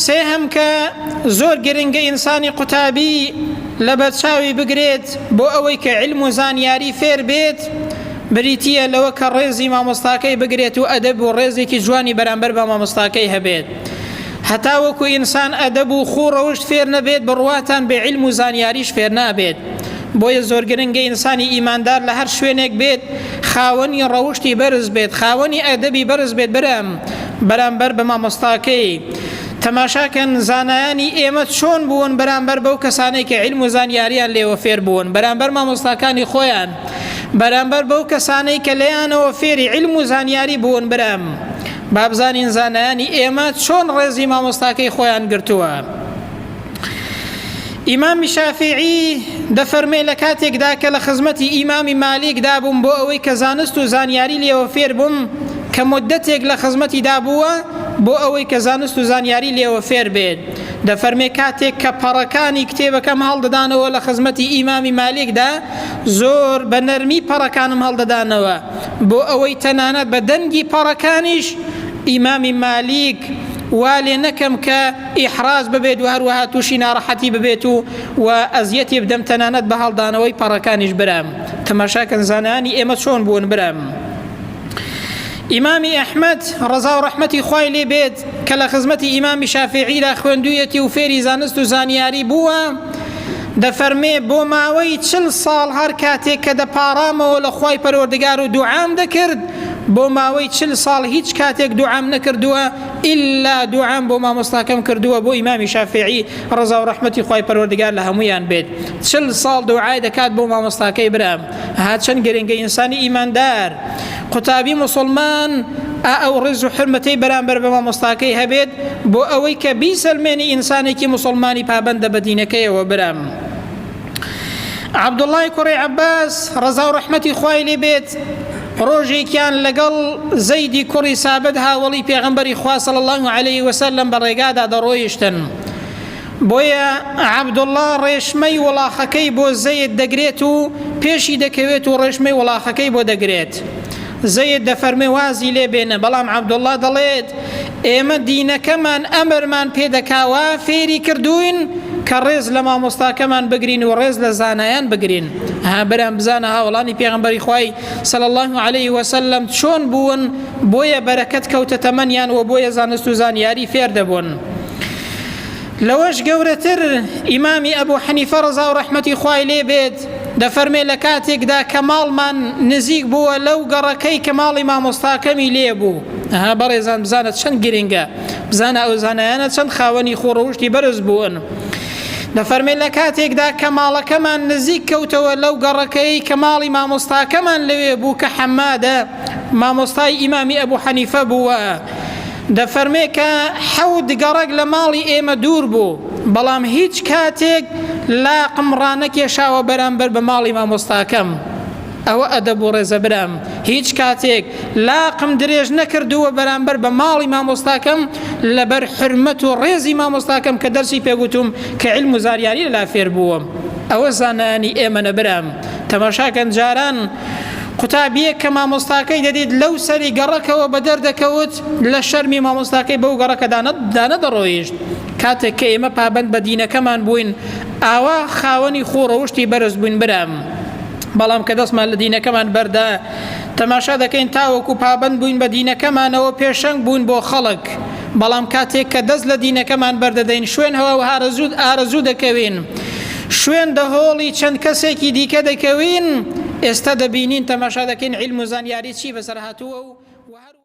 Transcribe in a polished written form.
سێهەم کە زۆر گرنگە ئینسانی قوتابی لەبەرچاوی بگرێت بۆ ئەوەی کە عیلم و زانیاری فێر بێت بریتییە لەوە کە ڕێزی مامۆستاکەی بگرێت و ئەدەب و ڕێزێکی جوانی بەرامبەر بە مامۆستاکەی هەبێت. هەتاوەکو ئینسان ئەدەب و خوو ڕەوشت فێر نەبێت بڕواتان بێ عیلم و زانیاریش فێر نابێت. بۆیە زۆر گرنگە ئینسانی ئیماندار لە هەر شوێنێک بێت خاوەنی ڕەوشتی بەرز بێت خاوەنی ئەدەبی بەرز بێت برام بەرامبەر بە مامۆستاکەی. تەماشاکەن زانایانی ئێمە چۆن بوون بەرامبەر بەو کەسانەی کە عیلم و زانیاریان لێوە فێر بوون بەرامبەر مامۆستاکانی خۆیان بەرامبەر بەو کەسانەی کە لێیانەوە فێری عیلم و زانیاری بوون برام با بزانین زانایانی ئێمە چۆن ڕێزی مامۆستاکەی خۆیان گرتووە. ئیمامی شافعی دەفەرمێ لە کاتێکدا کە لە خزمەتی ئیمامی مالیکدا بووم بۆ ئەوەی کە زانست و زانیاری لێوە فێر بووم کە مدەتێک لە خزمەتیدا بووە بۆ ئەوەی کە زانست و زانیاری لێوە فێر بێت دەفەرمێ کاتێک کە پەڕەکانی کتێبەکەم هەڵدەدانەوە لە خزمەتی ئیمامی مالیکدا زۆر بە نەرمی پەڕەکانم هەڵدەدانەوە بۆ ئەوەی تەنانەت بە دەنگی پەڕەکانیش ئیمامی مالیک وا لێ نەکەم کە ئیحراج ببێت و هەروەها تووشی ناڕەحەتی ببێت و و ئەزیەتی بدەم تەنانەت بە هەڵدانەوەی پەڕەکانیش برام تەماشاکەن زانایانی ئێمە چۆن بوون برام ئیمامی ئەحمەد ڕەزا و ڕەحمەتی خوای لێ بێت کە لە خزمەتی ئیمامی شافعیدا خوێندوویەتی و فێری زانست و زانیاری بووە دەفەرمێ بۆ ماوەی چل ساڵ هەر کاتێک کە دەپاڕامەوە لە خوای پەروەردگار و دوعام دەکرد بۆ ماوەی چل ساڵ هیچ کاتێک دوعام نەکردووە ئیلا دوعام بۆ مامۆستاکەم کردووە بۆ ئیمامی شافعی ڕەزا و ڕەحمەتی خوای پەروەردگار لە هەموویان بێت چل ساڵ دوعای دەکات بۆ مامۆستاکەی برام ها چەند گرنگە ئینسانی ئیماندار قوتابی موسڵمان ئا ئەو ڕێز و حورمەتەی بەرامبەر بە مامۆستاکەی هەبێت بۆ ئەوەی کە بیسەلمێنی ئینسانێکی موسڵمانی پابەندە بە دینەکەیەوە برام عەبدوڵای کوڕی عەباس ڕەزا و ڕەحمەتی خوای لێ بێت ڕۆژێکیان لەگەڵ زەیدی کوڕی سابت هاوەڵی پێغەمبەری خوا صلی الله علیه وسلم بە ڕێگادا دەڕۆیشتن بۆیە عەبدوڵڵا ڕێشمەی وڵاخەکەی بۆ زەید دەگرێت و پێشی دەکەوێت و ڕێشمەی وڵاخەکەی بۆ دەگرێت. زەید دەفەرمێ وازی لێ بێنە، بەڵام عەبدوڵڵا دەڵێت ئێمە دینەکەمان ئەمرمان پێ دەکا وا فێری کردووین کە ڕێز لە مامۆستاکەمان بگرین و ڕێز لە زانایان بگرین. ها برام بزانە هاوەڵانی پێغەمبەری خوای صلی اللە علیه وسلم چۆن بوون بۆیە بەرەکەت کەوتە تەمەنیان و بۆیە زانست و زانیاری فێر دەبوون. لەوەش گەورەتر ئیمامی ئەبو حەنیفە ڕەزا و ڕەحمەتی خوای لێ بێت دەفەرمێ لە کاتێکدا کە ماڵمان نزیک بووە لەو گەڕەکەی کە ماڵی مامۆستاکەمی لێ بوو ئەها بەڕێزان بزانە چەند گرنگە بزانە ئەو زانایانە چەند خاوەنی خۆ ڕەوشتی بەرز بوون دەفەرمێ لە کاتێکدا کە ماڵەکەمان نزیک کەوتەوە لەو گەڕەکەی کە ماڵی مامۆستاکەمان لەوێ بوو کە حەمادە مامۆستای ئیمامی ئەبو حەنیفە بووە دەفەرمێ کە حەوت گەڕەک لە ماڵی ئێمە دوور بوو، بەڵام هیچ کاتێک لاقم ڕانەکێشاوە بەرامبەر بە ماڵی مامۆستاکەم. ئەوە ئەدەب و ڕێزە برام، هیچ کاتێک لاقم درێژ نەکردووە بەرامبەر بە ماڵی مامۆستاکەم لەبەر حورمەت و ڕێزی مامۆستاکەم کە دەرسی پێگوتوم کە عیلم و زانیاری لەلا فێر بووم. ئەوە زانایانی ئێمەنە برام. تەماشاکەن جاران قوتابیەک کە مامۆستاکەی دەدیت لەو سەری گەڕەکەوە بەدەر دەکەوت لە شەرمی مامۆستاکەی بەو گەڕەکەدا نەدەڕۆیشت کاتێک کە ئێمە پابەند بە دینەکەمان بووین ئاوا خاوەنی خۆ ڕەوشتی بەرز بووین برام بەڵام کە دەستمان لە دینەکەمان بەردا تەماشا دەکەین تاوەکو پابەند بووین بە دینەکەمانەوە پێشەنگ بوون بۆ خەڵک بەڵام کاتێک کە دەست لە دینەکەمان بەردەدەین شوێن هەوا و ئارەزوو دەکەوین شوێن دەهۆڵی چەند کەسێکی دیکە دەکەوین ئێستا دەبینین تەماشا دەکەین عیلم و زانیاری چی بەسەر هاتووە و.